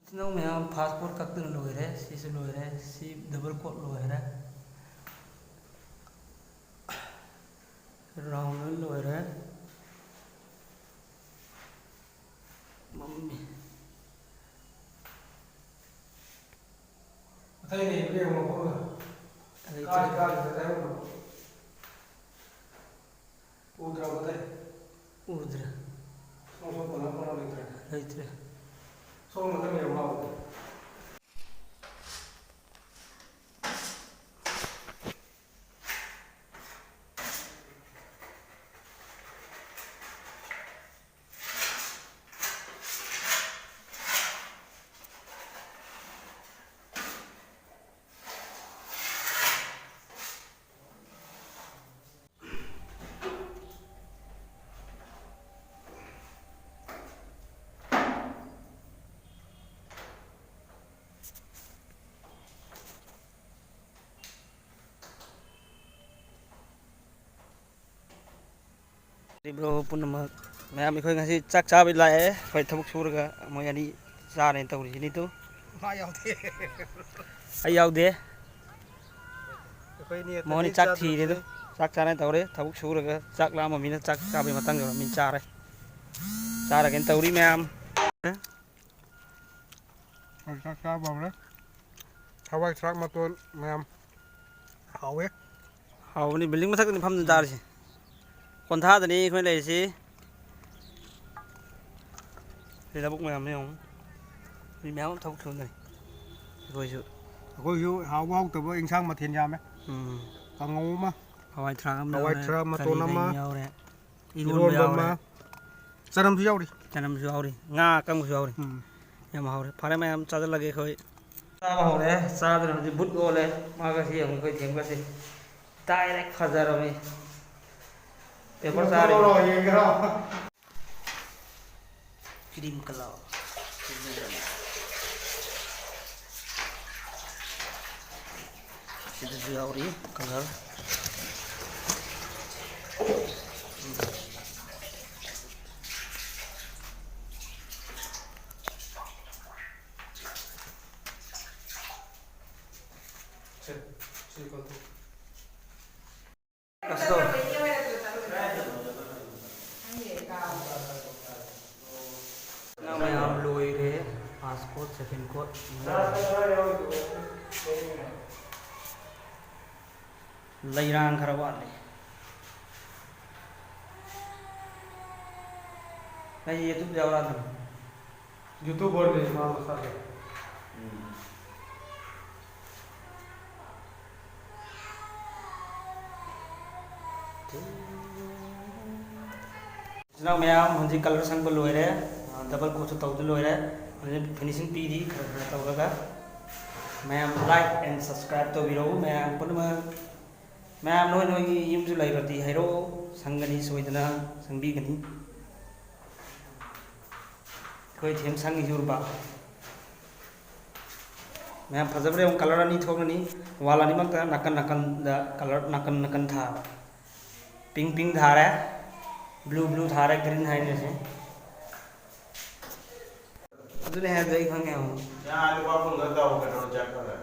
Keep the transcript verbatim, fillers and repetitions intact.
ꯏꯆꯤꯟ ꯏꯅꯥꯎ ꯃꯌꯥꯝ, ꯐꯥꯁ ꯀꯣꯠ ꯀꯛꯇꯅ ꯂꯣꯏꯔꯦ꯫ ꯁꯤꯁꯨ ꯂꯣꯏꯔꯦ꯫ ꯁꯤ ꯗꯕꯜ ꯀꯣꯠ ꯂꯣꯏꯔꯦ꯫ ꯔꯥꯎꯟ ꯂꯣꯏ ꯂꯣꯏꯔꯦ꯫ ꯃꯝꯃꯤ꯫ ꯑꯇꯩ ꯂꯩꯕ꯭ꯔꯥ ꯌꯦꯡꯉꯣ, ꯃꯐꯝꯗ꯫ ꯂꯩꯇ꯭ꯔꯦ꯫ ꯀꯥꯏ ꯀꯥꯏꯗ ꯂꯩꯍꯧꯔꯤꯅꯣ? ꯎꯗ꯭ꯔꯕꯣ ꯑꯇꯩ? ꯎꯗ꯭ꯔꯦ꯫ ꯁꯣꯝ ꯁꯣꯝ ꯄꯟꯅ ꯄꯟꯅ ꯂꯩꯇ꯭ꯔꯦ꯫ ꯂꯩꯇ꯭ꯔꯦ꯫ ꯁꯣꯝ ꯅꯥꯀꯟ ꯌꯦꯡꯉꯣ ꯂꯥꯎ꯫ ꯕ꯭ꯔꯣ ꯄꯨꯝꯅꯃꯛ, ꯃꯌꯥꯝ ꯑꯩꯈꯣꯏ ꯉꯁꯤ ꯆꯥꯛ ꯆꯥꯕꯩ ꯂꯥꯛꯑꯦ꯫ ꯑꯩꯈꯣꯏ ꯊꯕꯛ ꯁꯨꯔꯒ ꯃꯣꯏ ꯑꯅꯤ ꯆꯥꯔꯦꯅ ꯇꯧꯔꯤꯁꯤꯅꯤ ꯇꯨ꯫ ꯃꯥ ꯌꯥꯎꯗꯦ꯫ ꯑꯩ ꯌꯥꯎꯗꯦ꯫ ꯑꯩꯈꯣꯏ ꯑꯅꯤ ꯃꯣꯏ ꯑꯅꯤ ꯈꯛꯇꯅꯤ ꯆꯥꯛ ꯊꯤꯔꯦ ꯇꯨ꯫ ꯆꯥꯗꯕꯁꯦ꯫ ꯆꯥꯛ ꯆꯥꯅ ꯇꯧꯔꯦ꯫ ꯊꯕꯛ ꯁꯨꯔꯒ ꯆꯥꯛ ꯂꯥꯝꯕ ꯃꯤꯅ ꯆꯥꯛ ꯆꯥꯕꯩ ꯃꯇꯥꯡ ꯌꯧꯔꯝꯃꯤ ꯆꯥꯔꯦ꯫ ꯆꯥꯔꯒꯦꯅ ꯇꯧꯔꯤ ꯃꯌꯥꯝ꯫ ꯑꯩ ꯆꯥꯛ ꯆꯥꯕ ꯍꯧꯔꯦ꯫ ꯍꯋꯥꯏ ꯊ꯭ꯔꯥꯛ ꯃꯇꯣꯟ ꯃꯌꯥꯝ꯫ ꯍꯥꯎꯋꯦ꯫ ꯍꯥꯎꯕꯅꯤ, building ꯃꯊꯛꯇꯅꯤ ꯐꯝꯗꯨꯅ ꯆꯥꯔꯤꯁꯦ꯫ ꯀꯣꯟꯊꯥꯗꯅꯤ ꯑꯩꯈꯣꯏ ꯂꯩꯔꯤꯁꯤ꯫ ꯁꯤ ꯂꯧꯕꯨꯛ ꯃꯌꯥꯝꯅꯤ ꯌꯦꯡꯉꯨ꯫ ꯃꯤ ꯃꯌꯥꯝ ꯑꯃ ꯊꯕꯛ ꯁꯨꯅꯔꯤ꯫ ꯑꯩꯈꯣꯏꯁꯨ꯫ ꯑꯩꯈꯣꯏꯁꯨ ꯍꯥꯎꯕ ꯍꯥꯎꯇꯕ ꯏꯟꯁꯥꯡ ꯃꯊꯦꯜ ꯌꯥꯝꯃꯦ꯫ ꯎꯝ꯫ ꯀꯥꯡꯉꯧ ꯑꯃ꯫ ꯍꯋꯥꯏ ꯊ꯭ꯔꯥꯛ ꯑꯃ ꯍꯋꯥꯏ ꯌꯥꯎꯔꯦ, ꯊ꯭ꯔꯥꯛ ꯃꯇꯣꯟ ꯀꯔꯤ ꯑꯃ꯫ ꯀꯔꯤ ꯌꯥꯎꯔꯦ꯫ ꯏꯔꯣꯟꯕ ꯏꯔꯣꯟꯕ ꯌꯥꯎꯔꯦ꯫ ꯑꯃ꯫ ꯆꯅꯝꯁꯨ ꯌꯥꯎꯔꯤ꯫ ꯆꯅꯝꯁꯨ ꯌꯥꯎꯔꯤ꯫ ꯉꯥ ꯑꯀꯪꯕꯁꯨ ꯌꯥꯎꯔꯤ꯫ ꯎꯝ꯫ ꯌꯥꯝ ꯍꯥꯎꯔꯦ꯫ ꯐꯔꯦ ꯃꯌꯥꯝ, ꯆꯥꯁꯤꯜꯂꯒꯦ ꯑꯩꯈꯣꯏ꯫ ꯆꯥꯕ ꯍꯧꯔꯦ꯫ ꯆꯥꯗꯅ ꯍꯧꯖꯤꯛ ꯕꯨꯠ ꯑꯣꯜꯂꯦ꯫ ꯃꯥꯒ ꯁꯤ ꯌꯦꯡꯉꯨ ꯑꯩꯈꯣꯏ ꯊꯦꯡꯕꯁꯦ꯫ Direct ꯐꯖꯔꯕꯅꯤ꯫ Paper ꯆꯥꯔꯦ꯫ ꯌꯦꯡꯊꯣꯛꯑꯣꯔꯣ? ꯌꯦꯡꯒꯦꯔꯣ? Cream colour꯫ ꯁꯤꯗꯁꯨ ꯌꯥꯎꯔꯤ colour꯫ ꯑꯁꯇꯣ꯫ ꯅꯪ ꯃꯌꯥꯝ ꯂꯣꯏꯔꯦ꯫ First coat, second coat꯫ ꯂꯩꯔꯥꯡ ꯈꯔ ꯋꯥꯠꯂꯤ꯫ ꯑꯩ YouTube ꯌꯥꯎꯔꯛꯑꯗꯝꯅꯤ꯫ YouTuberꯅꯦ ꯃꯥ ꯃꯁꯥꯁꯦ꯫ ꯎꯝ꯫ ꯏꯆꯤꯟ ꯏꯅꯥꯎ ꯃꯌꯥꯝ, ꯍꯧꯖꯤꯛ colour ꯁꯪꯕ ꯂꯣꯏꯔꯦ, double coatꯁꯨ ꯇꯧꯗ ꯂꯣꯏꯔꯦ꯫ ꯍꯧꯖꯤꯛ finishing ꯄꯤꯔꯤ, ꯈꯔ ꯈꯔ ꯇꯧꯔꯒ꯫ ꯃꯌꯥꯝ like and subscribe ꯇꯧꯕꯤꯔꯛꯎ, ꯃꯌꯥꯝ ꯄꯨꯝꯅꯃꯛ꯫ ꯃꯌꯥꯝ ꯅꯣꯏ ꯅꯣꯏꯒꯤ ꯌꯨꯝꯁꯨ ꯂꯩꯔꯗꯤ ꯍꯥꯏꯔꯛꯑꯣ, ꯁꯪꯒꯅꯤ ꯁꯣꯏꯗꯅ, ꯁꯪꯕꯤꯒꯅꯤ꯫ ꯑꯩꯈꯣꯏ ꯊꯦꯝ ꯁꯪꯉꯤꯁꯤ ꯎꯔꯕ? ꯃꯌꯥꯝ ꯐꯖꯕ꯭ꯔꯥ ꯌꯦꯡꯉꯨ, colour ꯑꯅꯤ ꯊꯣꯛꯅꯅꯤ꯫ Wall ꯑꯅꯤꯃꯛꯇ ꯅꯥꯀꯟ ꯅꯥꯀꯟꯗ colour ꯅꯥꯀꯟ ꯅꯥꯀꯟ ꯊꯥꯕ꯫ Pink pink ꯊꯥꯔꯦ, blue blue ꯊꯥꯔꯦ, green ꯍꯥꯏꯅꯔꯤꯁꯦ꯫ ꯑꯗꯨꯅꯦ ꯍꯥꯏꯕꯗꯣ ꯑꯩ ꯈꯪꯉꯦ ꯑꯃꯨꯛ꯫ ꯌꯥ, ꯂꯨꯄꯥ ꯀꯨꯟꯒ ꯇꯧ, ꯀꯩꯅꯣ, ꯖꯦꯛ ꯈꯔ꯫